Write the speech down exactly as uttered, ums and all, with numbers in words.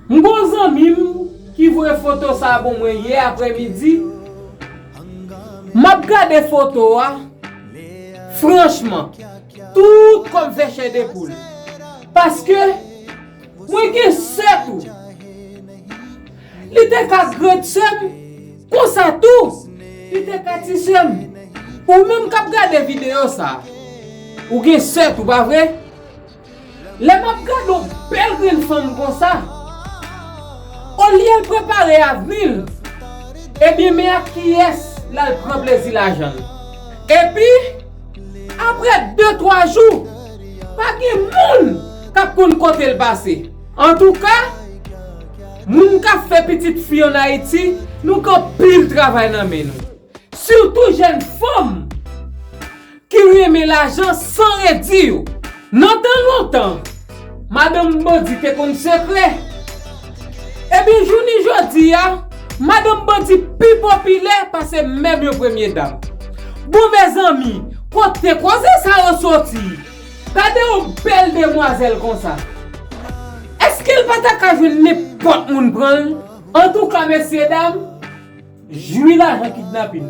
M gon zanmi m ki voye foto sa a ban mwen yè aprèmidi. M ap gade foto a, franchman, tout kò m fè chè de poul. Paske mwen gen sè tou. Li te ka gran sè m, konsa tou, li te ka ti sè m. Ou menm k ap gade videyo sa a, ou gen sè tou, pa vre? Lè m ap gade yon bèl grenn fanm konsa, olye l prepare avni l, ebyen men ak kiyès l al pran plezi lajan l. Epi, apre de twa jou, pa gen moun k ap konn kote l pase. Antouka, moun k ap fè pitit fi ann Ayiti, nou gen anpil travay nan men nou. Sitou jèn fanm ki renmen lajan san redi yo. Nan tan lontan, madanm bandi te konn sekrè. Ebyen, jounen jodi a, madanm bandi pi popilè pase menm yon premye dam. Bon, mezanmi, kote koze sa yo soti? Gade yon bèl demwazèl konsa. Èske l pa ta ka jwenn nenpòt moun pran l? Antouka, mesyedam, jwi lajan kidnapin.